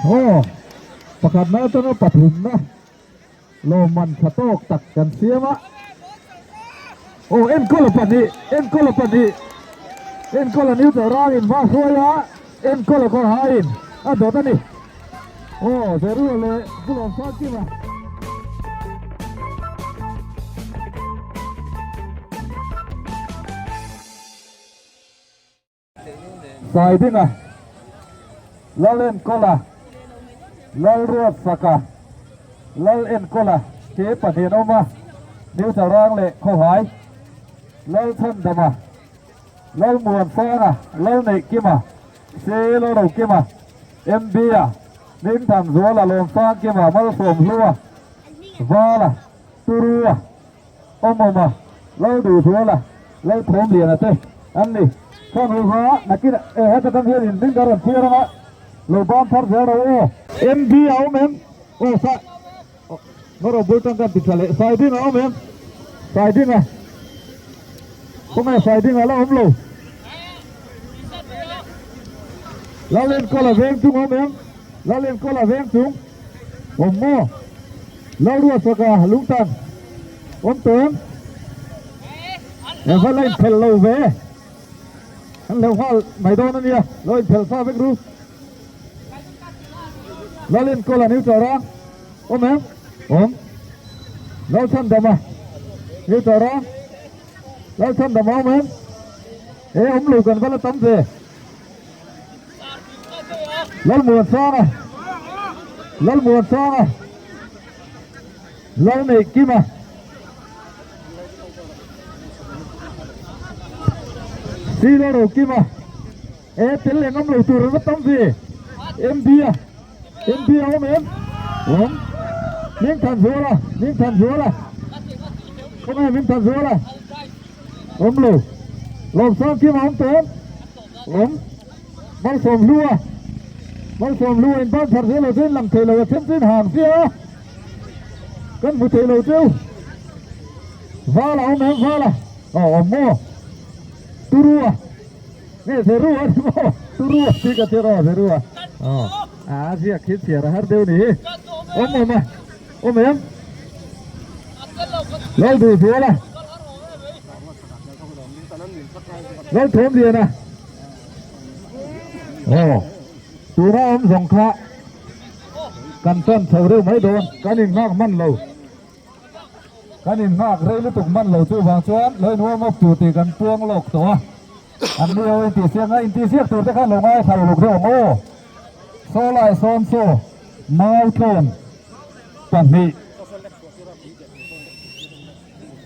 Aw, pakhatna atanga pathumna lawmman tha tawk tak kan siam a. Aw, enkawl a pahnih, enkawl a pahnih, enkawl a neutral rangin hma hruai a, enkawl a kawr haiin a dawt a ni. Aw, Zerua leh Bulawmsangkima. Saidinga, Lalenkawla, Lalruatsaka, Lalenkawla te pahnih an awm a, New Chalrang leh Khawhai, Lalchhandama, Lalmuansanga, Lalneihkima, Selorokima, MB-a, Hmingthanzuala, Lawmsangkima, Malsawmhlua, Vala, Turua, Awmawma, Lalduhzuala, Lalthawmliana te an ni. Chuan ruhma nakin e heta tang hian in hming ka rawn chhiar anga lo ban thar zel ro aw. MB a awm em? Aw sa Ngawro bul tang kan ti tha leh Saiding a awm em? Saiding a Khawnge Saiding a la awm lo? Lalenkawla veng chung a awm em? Lalenkawla veng chung awm maw? Lalruatsaka lungtan awm tawh em? Eva la inphelh lo ve. An lo nghal mai dawn a nia, lo inphelh sa vek ru. Lalinkawla neutral a awm em? Awm. Lalchhandama neutral a Lalchhandama awm em? E awm lo kan va la tam ve. Lalmuansanga Lalmuansanga Lalneihkima Silo Rokima E tel leh ngam lo tur an va tam ve MB a MB a awm em awm Mingthanzuala Mingthanzuala Khawnge Mingthanzuala Awm lo. Lawmsangkima awm tawh em? Awm. Malsawmhlua. Malsawmhlua in ban thar zel lo chu in lang thei lo a then chu in hang sia a. Kan hmu thei lo cheu. Vala awm em Vala? Aw awm maw? Turua. Nge Zerua ni maw? Turua tih ka chhiar aw Zerua. Aw. A ziak khi chhiar a har deuh ni. Awm awm a. Awm em? Lalduhzuala Lalthawmliana Aw tuna awm zawng kha kan tan chho deuh mai dawn kan in nghak hman lo kan in nghak rei lutuk hman lo chu vang chuan lo in warm up tur tih kan puang lawk tawh a an ni ho intihsiak a intihsiak tur te khan lo ngaithla uluk deuh ang aw saw lai sawn saw mau tlawn pahnih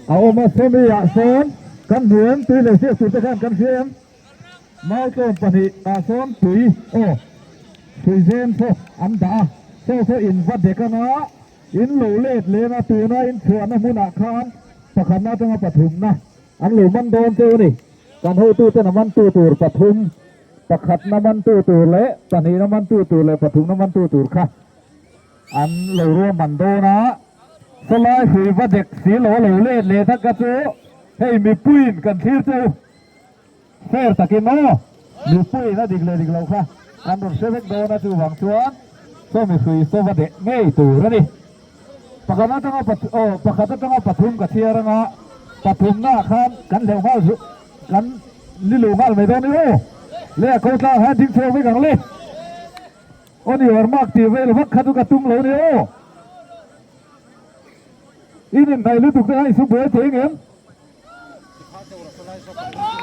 a awm a sawmi ah sawn kan hmu em tui leh siak tur te khan kan hria em mau tlawm pahnih ah sawn tui aw hrui zem saw an dah a saw saw in va dek anga in lo let leng a tuna in chhuahna hmunah khan pakhatna atanga pathumna an lo man dawn cheu a ni kan hotuten a mantu tur pathum pakhatna mantu tur leh pahnihna mantu tur leh pathumna mantu tur kha An lo ruahman dawn a, sawlai hrui va dek si lo a lo let leh tak kha chu hei mipuiin kan thlir chu fair takin aw mipuiin a dik leh dik lo kha an rawn hre vek dawn a chuvang chuan saw mi hrui saw va deh ngei tur a ni. Pakhat atanga aw pakhat atanga pathum ka chhiar anga pathumna ah khan kan hleuh nghal kan ni luh nghal mai dawn a ni aw le a ko tlang hian ding chhuak vek ang le. Aw ni Ormak tih vel vak kha chu ka tum lo ni aw. In inhnaih lutuk te kha i su buai thei ngem?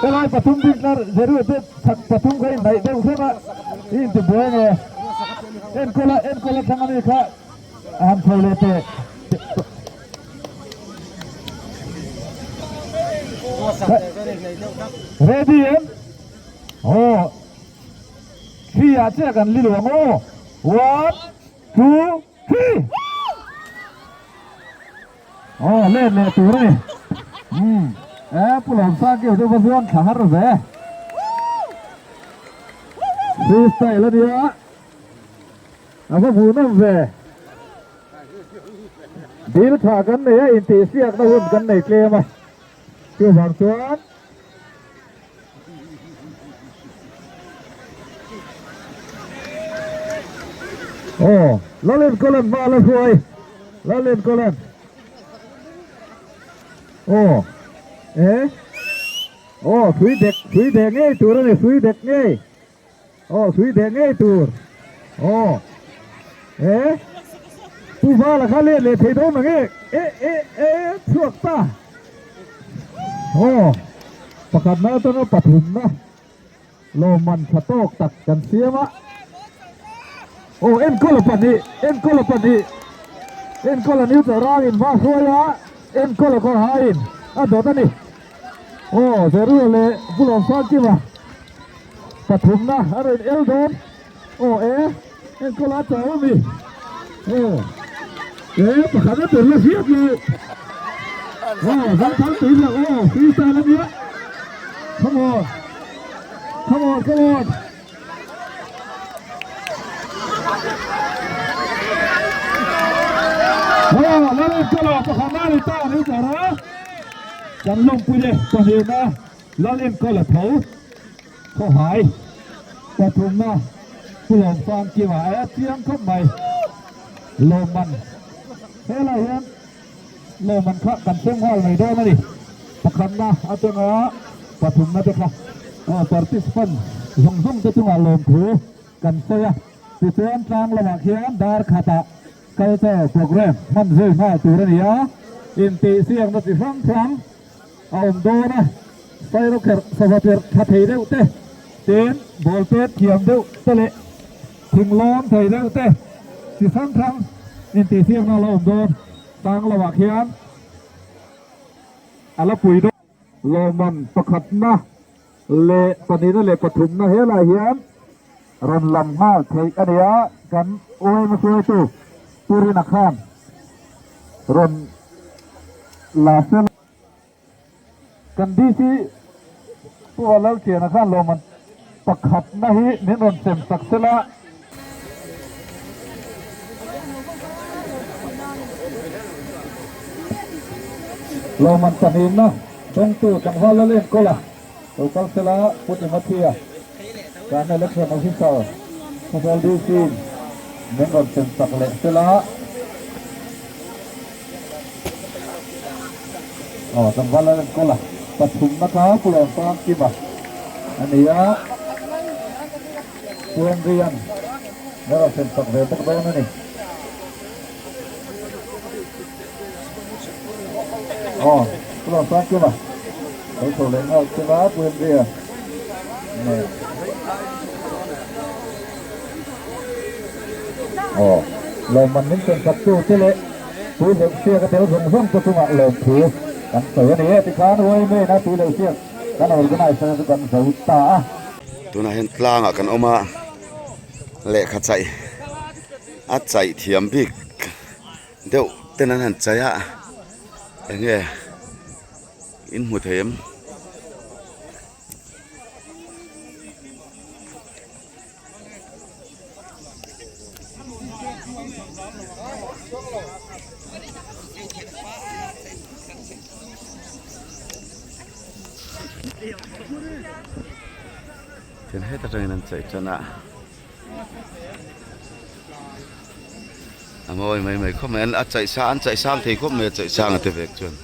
Helai pathum bik na Jeru te chhak pathum kha inhnaih deuh hlek a, i inti buai nge? Enkawl a enkawl atang ami kha a han chho leh teh. Ready em? Aw. Three ah chiah kan li lo ang aw. One, two, three. Aw let leh tur a ni. Um, e pu Lawmsang keu chu va zuang thla har ve. Free style a nia. A va hmuhnawm ve. Dil tha kan nei a intihsiakna hun kan nei tlem a. Chuvang chuan Aw, Lalenkawlan hma la hruai. Lalenkawlan. Aw, e. Aw, hrui dek, hrui deh ngei tur a ni, hrui dek ngei. Aw, hrui deh ngei tur. Aw, e. Pu Vala kha let leh thei dawn ang e. E, e, e, chhuak ta. Aw, pakhatna atanga pathumna. Lawmman tha tawk tak kan siam a. Aw enkawl a pahnih, enkawl a pahnih, enkawl a neutral rangin hma hruai a, enkawl a kawr haiin a dawt a ni. Aw Zerua leh Bulawm Sangkima pathumna a rawn el dawn. Aw e, enkawl a chau a mi. Aw e, pakhat a ber la hriat loh. Aw Zangthal tui hlauh aw, free style a nia. Come on, come on, come on. Aw, lal enkawl a pakhat na ni ta ni tar a. Kan lawmpui e pahnihna lal enkawl a tho. Khawhai pathumna Pu Lawmsang Kima e a chiang khawp mai. Lawmman helai hian lawmman kha kan sem nghal mai dawn a ni. Pakhatna atanga pathumna te kha participant zawng zawng te chungah lawmthu kan sawi a. Tichuan tlang lamah khian dar khatah culture programme hman zui nghal tur a ni a, intihsiakna chi hrang hrang a awm dawn a, sairawkherh sava tirh tha thei deuh te, tin ball pet thiam deuh te leh thinglawn thei deuh te chi hrang hrang intihsiakna a la awm dawn tang lo ah khian a la pui dawn. Lawmman pakhatna leh pahnihna leh pathumna helai hian rawn lam nghal theih a ni a, kan UMA hruaitu Pu Rina khan rawn la sel a. Kan DC Pu Valalthiana khan lawmman pakhatna hi min rawn sem sak sel a. Lawmman pahnihna dawngtu tlangval lal enkawl a lo kal sel a, Pu Timothy-a kan Election Officer Khawzawl DC-in min rawn sem sak leh sel a. Aw tlangval lal enkawl a pathumna kha Pu Lawmsang Kima a ni a. Pu Henry-a'n min rawn sem sak ve bawk dawn a ni. Aw, Pu Lawmsangkima lo chho leh nghal chhung a, Pu Henry-a nen. Aw, lawmman min sem sak tu te leh tui leh hriak a tel zawng zawng te chungah lawmthu kan sawi a ni e. Tikhan YMA-in a tui leh hriak kan organise na chu kan zo ta a. Tunah hian tlangah kan awm a, lehkha chaih a chaih thiam bik deuh ten an han chaih a, eng nge in hmu thei em? Tin heta tangin an chaih tan a a mawi mai mai khawp mai a chaih sang an chaih sang thei khawp mai a chaih sang a te vek chuan.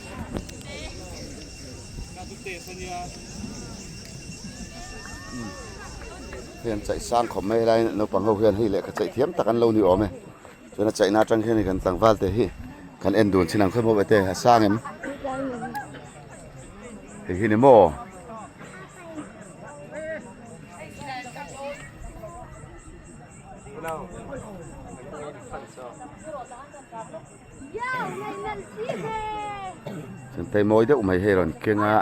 Hei an chaih sang khawp mai helai naupang ho hian hei lehkha chaih thiam tak an lo ni awm e chuan a chaihna atang hian kan tlangval te hi kan en dun chin ang khawi maw te a sang em hei hi ni maw. Chantei mawi deuh mai hei rawn keng a.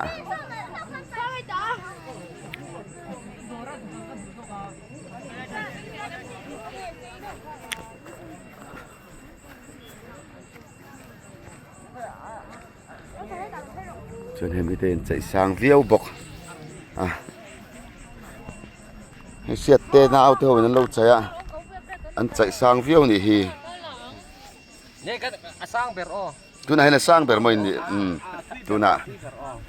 Chuan hemi te in chaih sang viau bawk a hei hriat te nau te ho in an lo chaih a an chaih sang viau a nih hi tunah hian a sang ber maw in nih umm tunah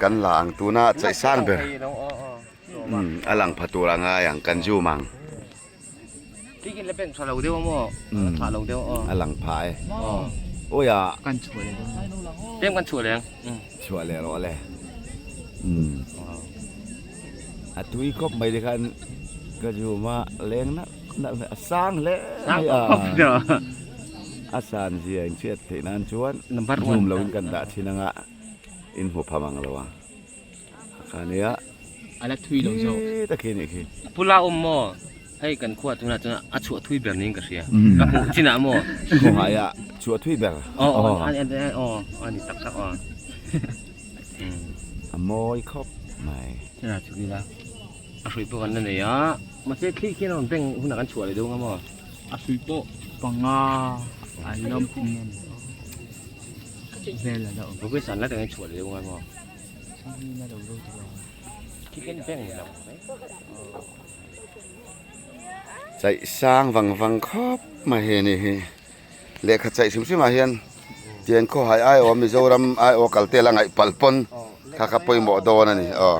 kan la ang tuna chaih sang ber umm a lang pha tur a ngai ang kan zoom ang. Tikin la bank tha lo deuh a maw? Tha lo deuh aw. A lang phah e. Awi a. Kan chhuah leh dawn. Tlem kan chhuah leh ang. Chhuah leh rawh le. A tui khawp mai te khan ka zoom a leng nalh nalh mai a sang hle mai a. A san zia in hriat theih nan chuan zoom lo in kan dah thin ang a in hmu pham ang lo ang. Kha nia. A la thui lo zawk. Khi ta khi nih khi. Pula awm maw? Hei kan khua tunah chuan a chhuah thui ber niin ka hria. Ka hmuh chinah maw? Khawngaih a chhuah thui ber. Aw aw aw a ni tak tak aw. A mawi khawp mai. Chana chhuk ila a hrui pawh kan la nei a mahse thli khian a rawn beng hunah kan chhuah leh dawn a maw? A hrui pawh panga a lawm nge vel a la awm. Vawiin san la takin chhuah leh dawn a maw? Chaih sang vang vang khawp mai hi a ni hi lehkha chaih hrim hrim ah hian tiang khawhai aiawh Mizoram aiawh kal te la ngaih palh pawn kha kha pawimawh dawn a ni aw.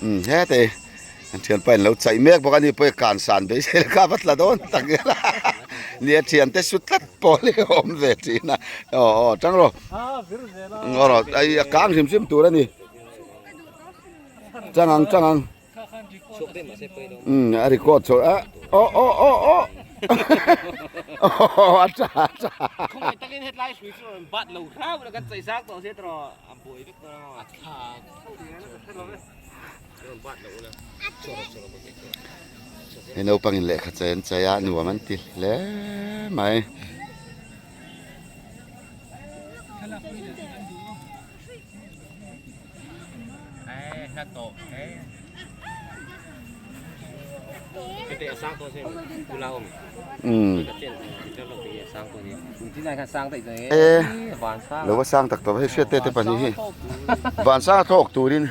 Umm hete an thianpa in lo chaih mek bawk a ni pawh i kan san beisei la kha va tla dawn tak nge la nia thiante su tlat pawh hi a awm ve thin a aw aw tang rawh aw rawh ai a kang hrim hrim tur a ni tang ang tang ang. Umm a record chho a aw aw aw aw aw a tha a tha. Khawngaih takin hetlai hrui chu rawn bat lo hrau la kan chei zak tawh sia tawh a buai vek dawn a tha rawn bat lo ula Hei naupangin lehkha chei an chei a nuam an ti hle mai. E lo va sang tak tawh hei hriat te te pahnih hi van sang a thlawk turin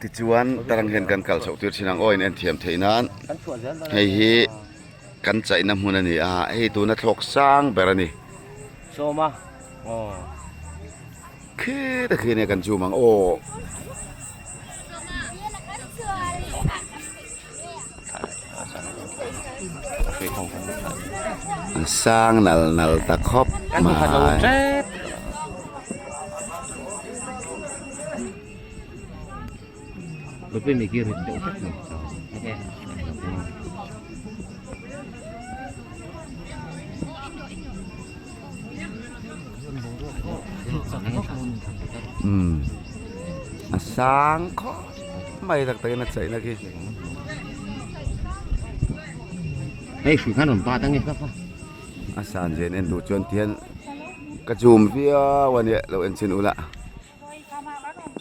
tichuan tarang hian kan kal chhoh tir thin ang aw in en thiam theih nan hei hi kan chaihna hmun a ni a hei tuna thlawk sang ber a ni. Sawma aw. Khi ta khi nia kan zoom ang aw. An sang nal nal ta khawp mai. Umm a sang khawp mai tak takin a chaihna khi. Hei hrui khan rawn bat ange ka fa. A san zen en duh chuan tihian ka zoom viau a nia lo en chhin ula.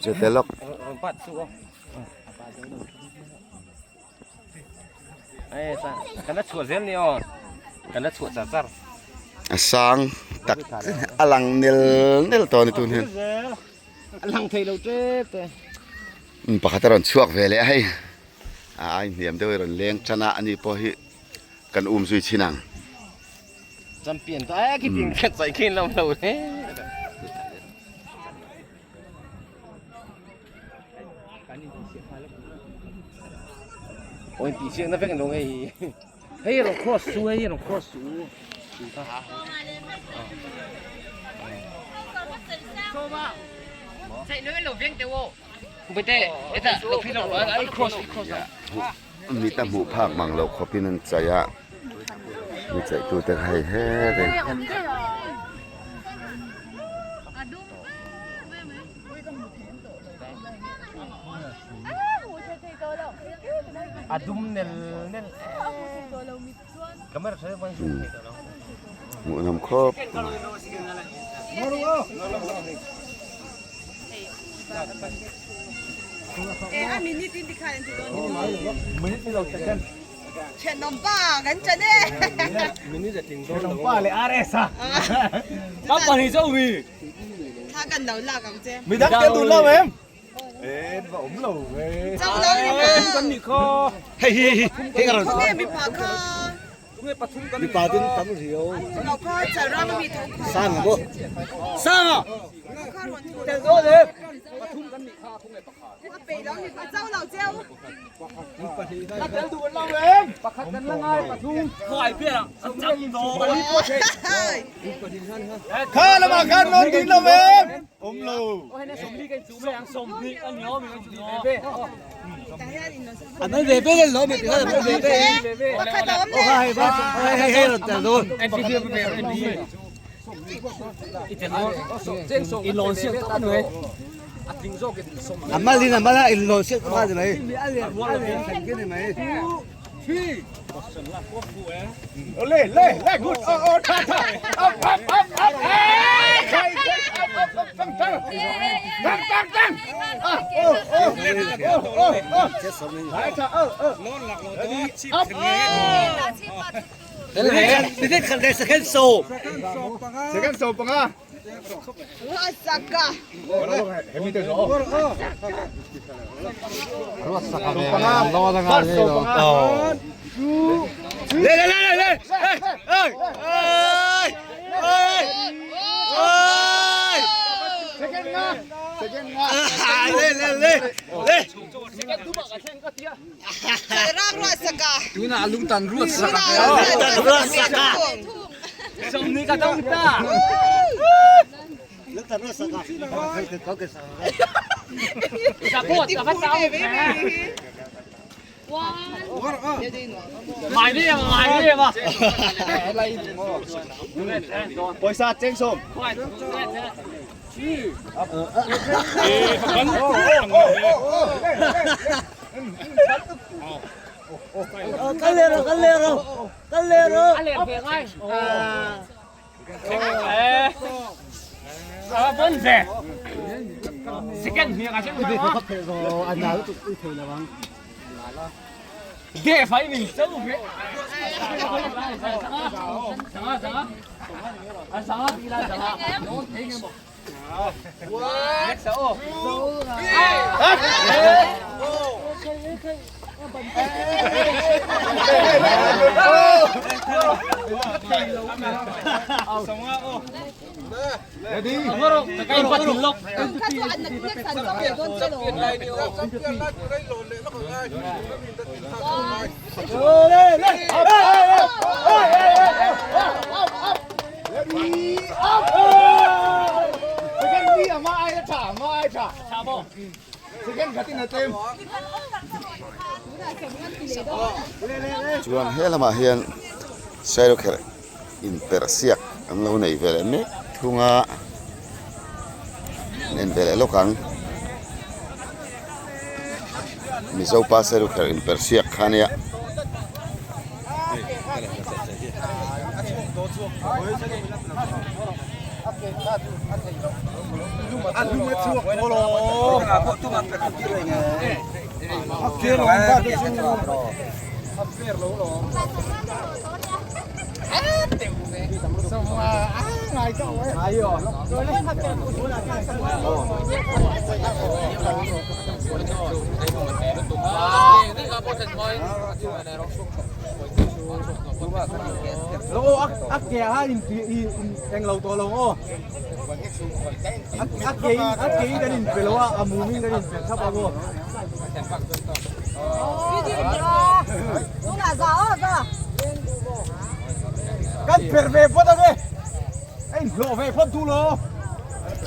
Chete lawk. Rawn bat chu aw. Kan la chhuah zel ni aw kan la chhuah char char. A sang tak a lang nel nel tawh a ni tun hian. A lang thei lo tep te. Um pakhat a rawn chhuak ve leh a hei a ai hniam deuh hi a rawn leng tan a ani pawh hi kan um zui chhin ang. Champion ta e khi ting khat chai khin lo lo re. Ôi tí chiếc nó vẹn đồ ngay. Hei rồi cross su hei rồi cross su. Mi ta hmuh phak mang lo khawpin an chai a mi chaihtu te kha hei het in. Hmuhnawm khawp mai. Chuan he lamah hian sailawkherh inperh siak an lo nei ve leh mek thung a an en ve leh lawk ang mizo pa sailawkherh inperh siak kha ania.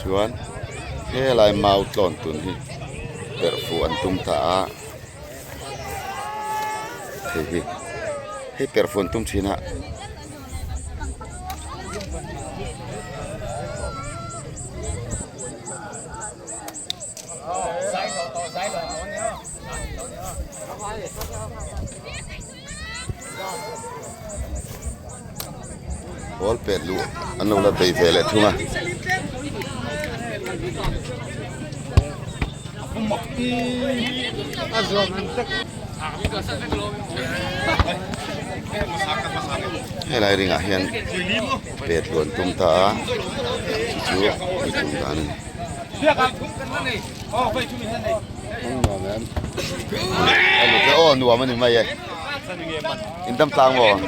Chuan helai mau tlawn tun hi perh fuh an tum ta a. Hei hi hei perhfun tum thin a. Ball pet luh an lo la bei ve leh thung a. Helai ringah hian pet luh an tum ta a chu chu mi tum dan a ni. Aw nuam a ni mai e. In dam tlang maw?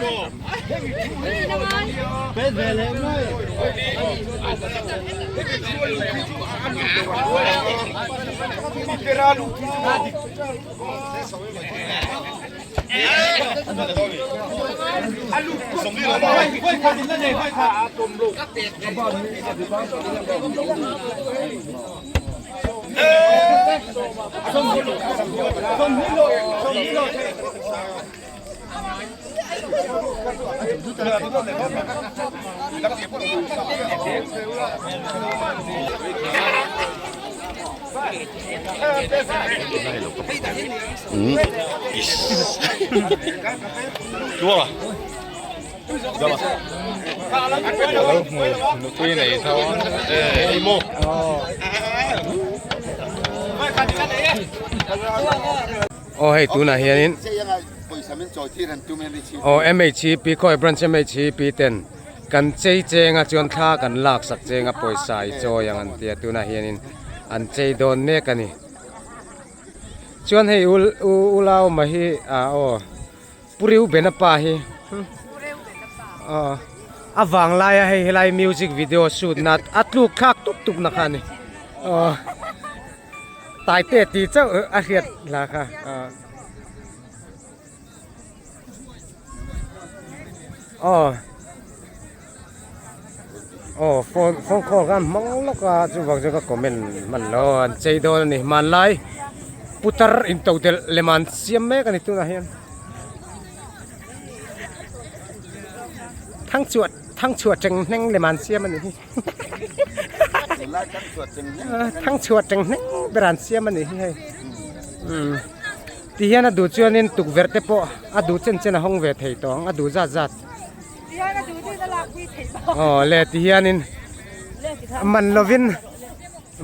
Aw hei tunah hianin aw MHP khawi branch MHP ten kan chei cheng a chuan thla kan lak sak cheng a pawisa i chawi ang an tia tunah hianin an chei dawn mek a ni chuan hei u u ulauma hi ah aw Pu Reuben-a pa hi aw a vang laia hei helai music video shoot na a tluk thlak tup tup na kha a ni aw taite tih chauh a hriat hla kha aw aw aw phone phone call khan hmang lawk a chuvang chuan ka comment hman lo an chei dawn a ni hmanlai putar intodelh lem an siam mek a ni tunah hian thangchhuah thangchhuah teng hneng lem an siam a ni hi thangchhuah teng hneng ber an siam a ni hi hei umm ti hian a duh chuanin tukverh te pawh a duh chen chen a hawng ve thei tawh ang a duh zat zat. Aw le ti hianin man lovin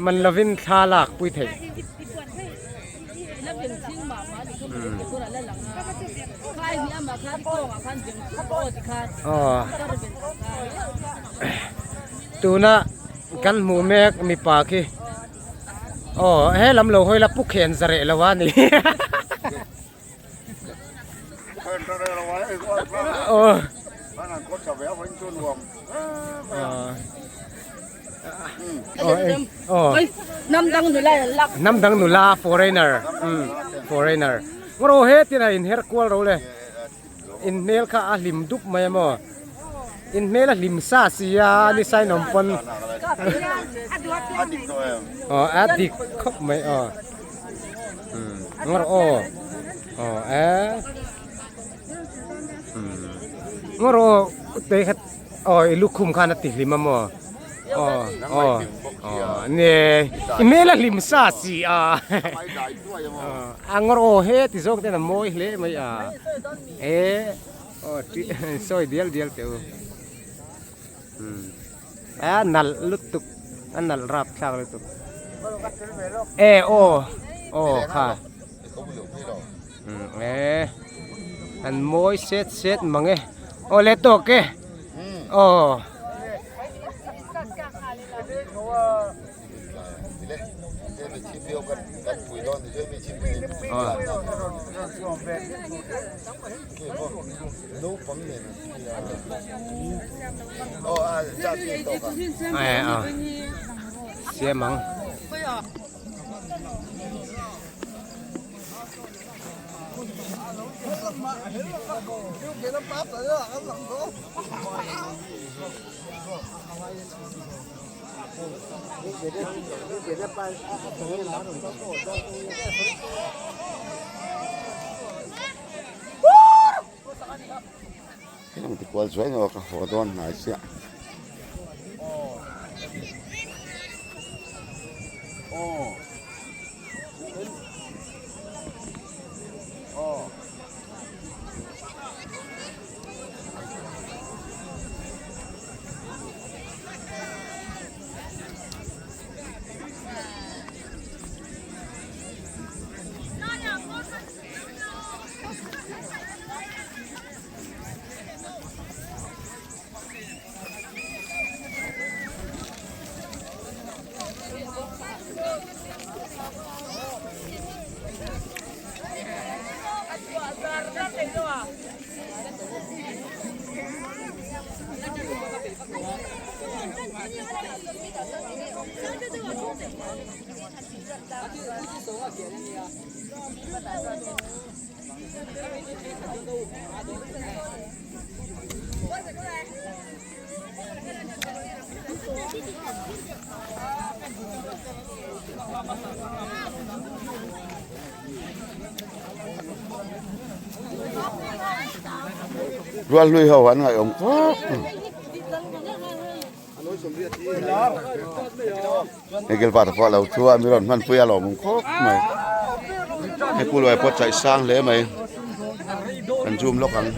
man lovin thla lak pui theih. Aw tuna kan hmuh mek mipa khi aw he lam lo hawi la pu khen za reh lo a ni. Hnam dang nula foreigner foreigner ngaw he tin a inher kual ro le in hmel kha a hlim dup mai a maw in hmel a hlim sa si a ni sign awm pawn aw a dik khawp mai aw. Ngaw rawh aw aw e ngaw rawh aw tei khat aw i lukhum khan a ti hlim a maw aw aw aw ne i hmel a hlim sa si a a ngaw rawh aw he ti zawk ten a mawi hle mai a e aw sawi dial dial teh u A nalh lutuk a nalh rap thlak lutuk e aw aw kha e an mawi set set mang e aw le tawk e aw. Siam ang. Heng ti kual zuai maw ka haw dawn hnai chiah. Rual hlui ho an ngaih awm khawp hei Gilbert a pawh a lo thu a mi rawn hman pui a lawm awm khawp mai hei pu luai pawh chaih sang hle mai kan zoom lawk ang.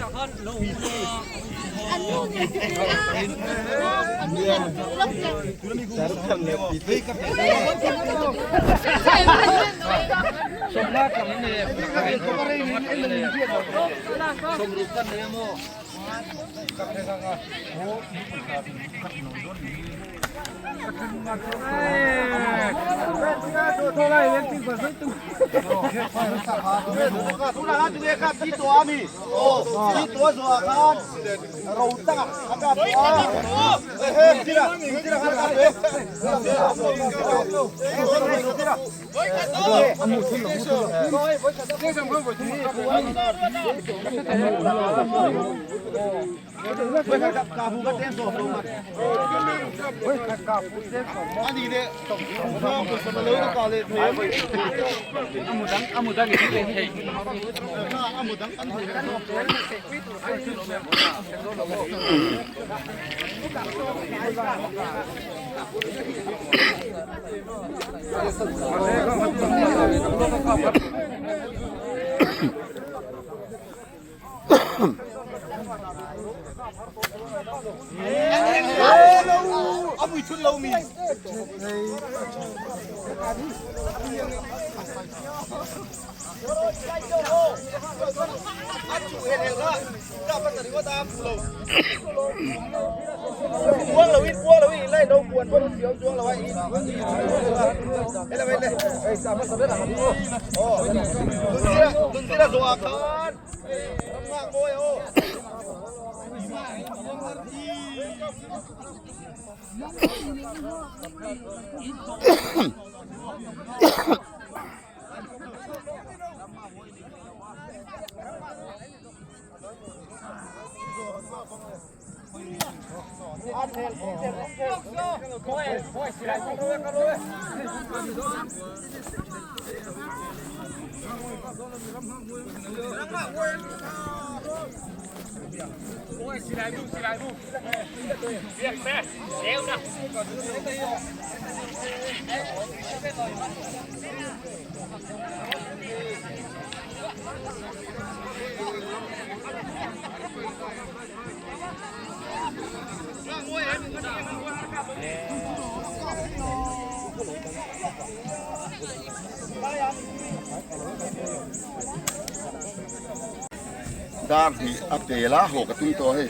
Dar hnih a pel a haw ka tum tawh hei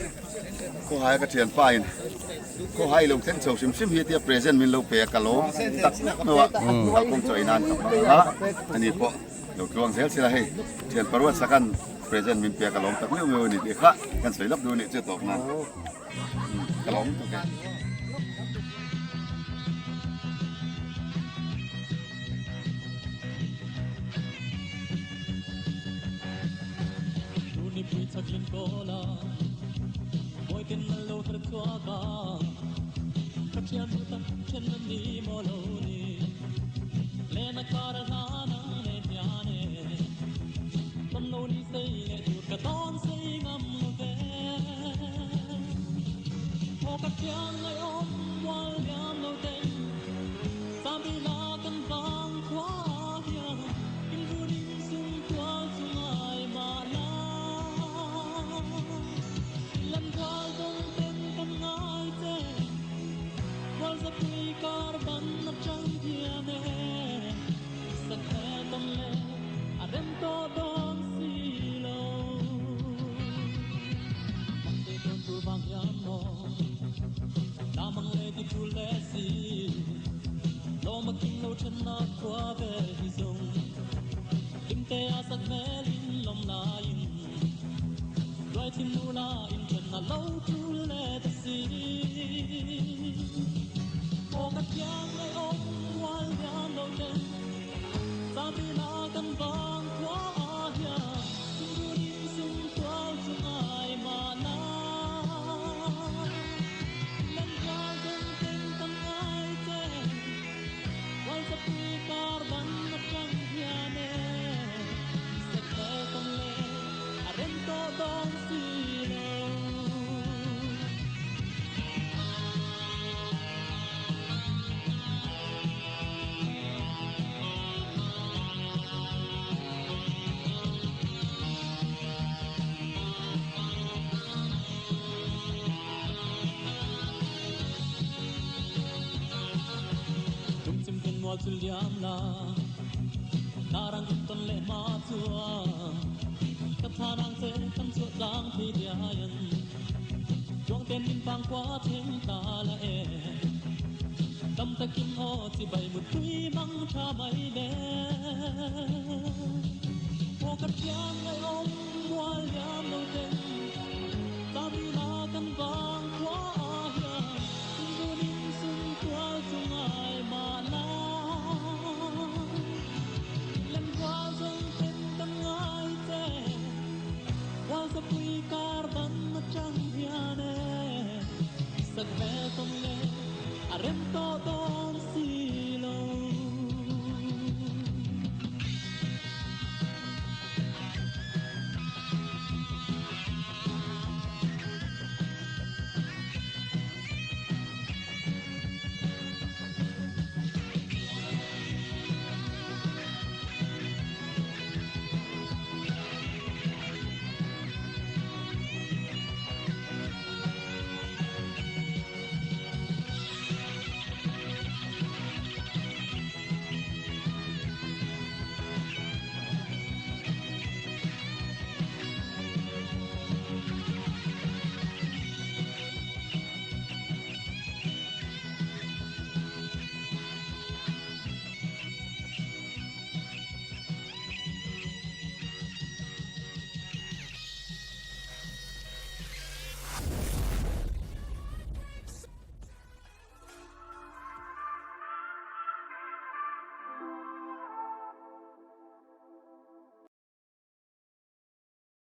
khawhai ka thianpa in khawhai lo thleng chho hrim hrim hi tia present min lo pe a ka lawm tak tak hnuah kalkawng chaw ei nan ka hmang a ani pawh lo tluang zel sila hei thianpa ruat sakan present min pe a ka lawm tak meuh meuh a ni tih kha kan sawi lawk duh a nih chu tawp nan ka lawm tuk e. Aw ka thiang leh awm mual hian lo ten Zamina kan vang khua ah hian Sumdunin sum tual chu ngai mahna Lan kual zawng ten kan ngai che Kual zapui kar dang atang hian e Sek leh tawn leh a rem tawh dawn si lo. Lungchim ten mual chu liam la, Narang in tawn leh hma chuan Ka thla nang che kan chhuah tlang thei diaiin Tuang ten min pang khua thleng ta la e Tam takin aw chibai mutpui mang tha mai le Aw ka thiang ngaihawm mual liam lo ten Zamina kan vang khua ah hian Sumdunin sum tual chu ngai mahna Lem rual zawng ten kan ngai che Rual zapui kar dang atang hian e Sak hmel tawn leh a rem tawh dawn.